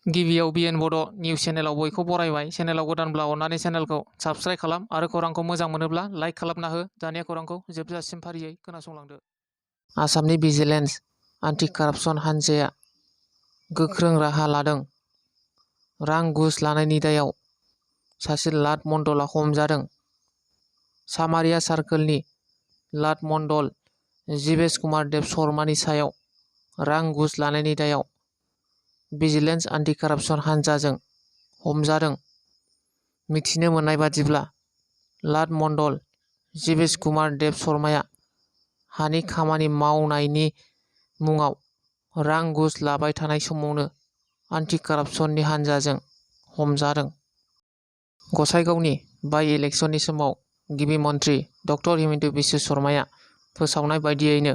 गिबियाव बिएन बड' निउस चेनेलाव बयखौ बरायबाय। चेनेलाव गोदानब्ला अननानै चेनेलखौ साबस्क्राइब खालाम आरो खौरांखौ मोजां मोनोब्ला लाइक खालामना हो। दानिया खौरांखौ जोबजासिम फारियै खोनासंलांदो। आसामनि भिजिलेन्स एन्टि कारापसन हान्जाया गोख्रों राहा लादों। रां घुस लानायनि दायाव सासे लाट मण्डलआ हमजादों। सामारिया सार्कोलनि लाट मण्डल जीवेश कुमार देब शर्मानि सायाव रां घुस लानायनि दायाव भिजिलेन्स एन्टि कारापसन हान्जाजों हमजादों। मिथिनो मोननाय बादिब्ला लाट मण्डल जीवेश कुमार देब शर्माया हानि खामानि मावनायनि मुङाव रां घुस लाबाय थानाय समावनो एन्टि कारापसननि हान्जाजों हमजादों। गसाइगावनि बाइ इलेक्शननि समाव गिबि मन्थ्रि डक्टर हिमन्त बिश्व शर्माया फोसावनाय बायदियैनो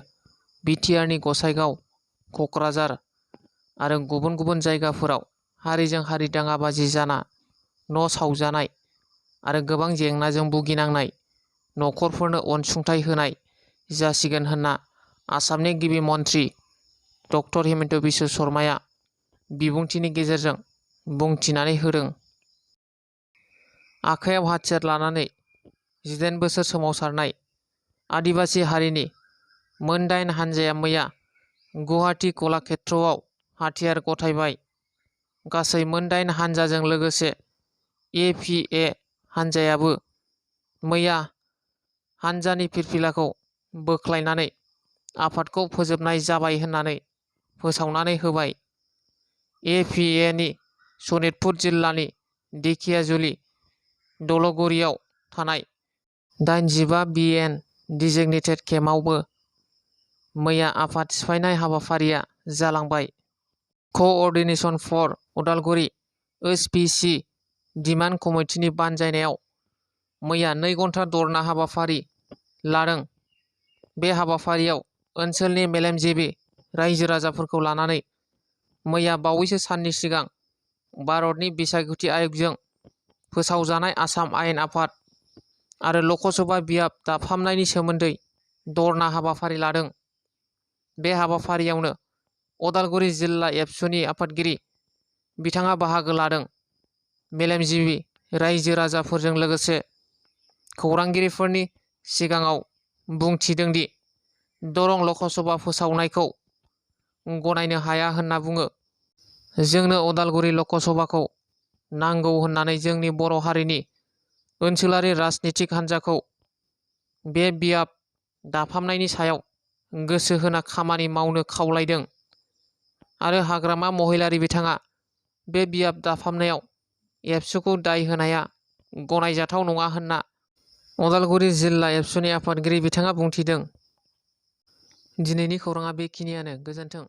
बिटिआरनि गसाइगाव, क'क्राझार आरो गुबुन गुबुन जायगाफोराव हारिजों हारि दाङाबाजि जाना न' सावजानाय आरो गोबां जेंनाजों भुगिनांनाय न'खरफोरनो अनसुंथाइ होनाय जासिगोन होनना आसामनि गिबि मन्थ्रि डक्टर हिमन्त बिश्व शर्माया बिबुंथिनि गेजेरजों बुंथिनानै होदों। आखायाव हाथियार लानानै 18 बोसोर सोमावसारनाय आदिबासि हारिनि मोन 8 हानजाया मैया गुवाहाटी कलाक्षेत्रआव हाथियार गथायबाय। गासै मोन 8 हानजाजों लोगोसे एपिए हानजायाबो मैया हानजानि फिरफिलाखौ बोख्लायनानै आफादखौ फोजोबनाय जाबाय होननानै फोसावनानै होबाय। एपिएनि सनितपुर जिल्लानि धेकियाजुलि दलगुरियाव थानाय 85 बिएन डिजिगनेटेड केम्पआवबो मैया आफाद सिफायनाय हाबाफारिया जालांबाय। क'अर्डिनेशन फर उदालगुरि एसपिसि डिमान्ड कमिटिनि बानजायनायाव मैया 2 घन्टा धरना हाबाफारि लादों। बे हाबाफारियाव ओनसोलनि मेलेमजिबि रायजो राजाफोरखौ लानानै मैया बावैसो साननि सिगां भारतनि बिसायख'थि आय'गजों फोसावजानाय आसाम आयेन आफाद आरो लकसभा बियाब दाफामनायनि सोमोन्दै धरना हाबाफारि लादों। बे हाबाफारियावनो उदालगुरि जिल्ला एबसुनि आफादगिरि बिथाङा बाहागो लादों। मेलेमजिबि रायजो राजाफोरजों लोगोसे खौरांगिरिफोरनि सिगाङाव बुंथिदों दि दरं लकसभा फोसावनायखौ गनायनो हाया होनना बुङो। जोंनो उदालगुरि लकसभाखौ नांगौ होननानै जोंनि बर' हारिनि ओनसोलारि राजनितिक हान्जाखौ बे बियाब दाफामनायनि सायाव गोसो होना खामानि मावनो खावलायदों आरो हाग्रामा महिलारि बिथाङा बे बियाब दाफामनायाव एबसुखौ दाय होनाया गनायजाथाव नङा होनना उदालगुरि जिल्ला एबसुनि आफादगिरि बिथाङा बुंथिदों। दिनैनि खौराङा बेखिनियानो। गोजोन्थों।